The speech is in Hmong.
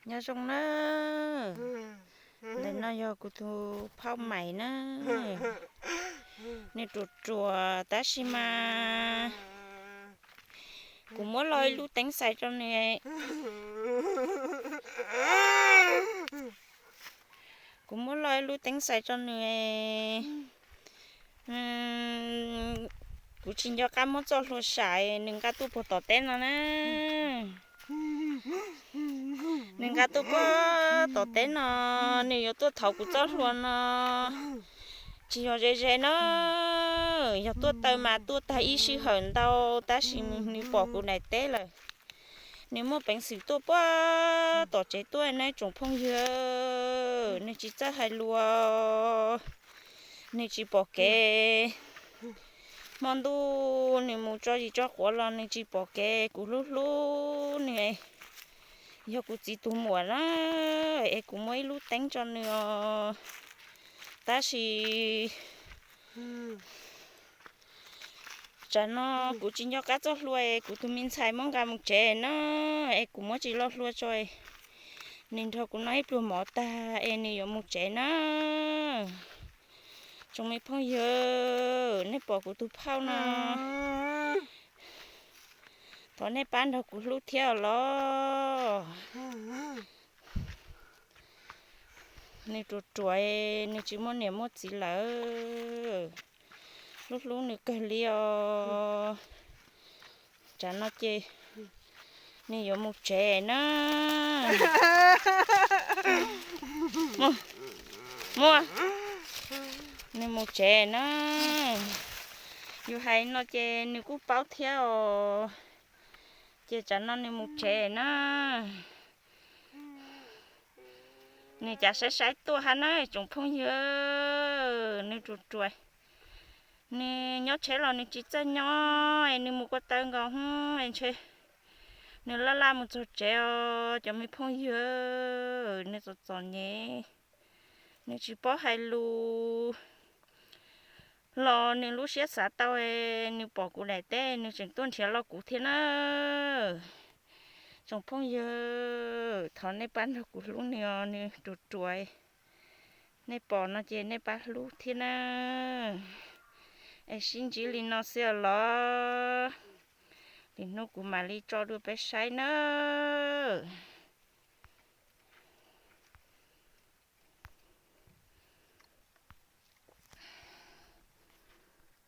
Nyob zoo na. Ntawm no yog kuv tus phauj Maiv na. Nws ruam ruam tab sis mas kuv muab lo ib lub teeb xais rau nws. Kuv muab lo ib lub teeb xais rau nws. Kuv tsis nco qab muab txoj hlua sam, nws nqa tuaj puag tom teb no na. Nws nqa tuaj puag tom teb no, nws yuav tuaj thov kuv txoj hlua no. Tsis yog ze ze na, yog tuaj taw mas tuaj tag ib sij hawm ntau, tab sis nws pom kuv daim teb lawm. Nws muaj peev xwm tuaj puag tom tsev tuaj na tsoom phooj ywg, nws tsis txawj hais lus. Nws tsis pom kev. Hmo ntuj nws mus tso zis tso quav los nws tsis pom kev, kuv hlub hlub nws. Yog kuv txiv tus muam na, es kuv muab ib lub teeb rau nws os. Tab sis tsam no kuv tsis nco qab txoj hlua es kuv tus me ntxhais muab nqa mus tsev na, es kuv muab tsis lo hlua tso. Nws nrog kuv noj ib pluag mov tag es nws yuav mus tsev na. Tsoom me phooj ywg, nej pom kuv tus phauj no, thov nej pab nrog kuv hlub thiab los. Nws ruam ruam, nws tsis muaj niam muaj txiv lawm. Hlub hlub nws kawg li os. Tsam no ces nws yuav mus tsev na. Muaj, nws mus tsev na. Yus hais no ces nws kuj paub thiab os. Ces tsam no nws mus tsev na. Nws cav saib saib tuaj hab na tsoom phooj ywg, nws ruam ruam. Nws nyob tsheb los nws tsis txawj nyob, es nws mus kua taw nkaus hub es ntshe nws laj laj mus txog tsev os cov me phooj ywg. Nws txom txom nyem, nws tsis paub hais lus los nws lub siab xav tau, nws pom kuv daim teb nws tseem tuaj nrhiav los kuv thiab na. Tsoom phooj ywg, thov nej pab nrog kuv hlub nws os, nws ruam ruam. Nej pom no ces nej pab hlub thiab na. Es sib ntsib li no xwb os los. Lwm hnub kuv mam li tso dua peb saib nawb.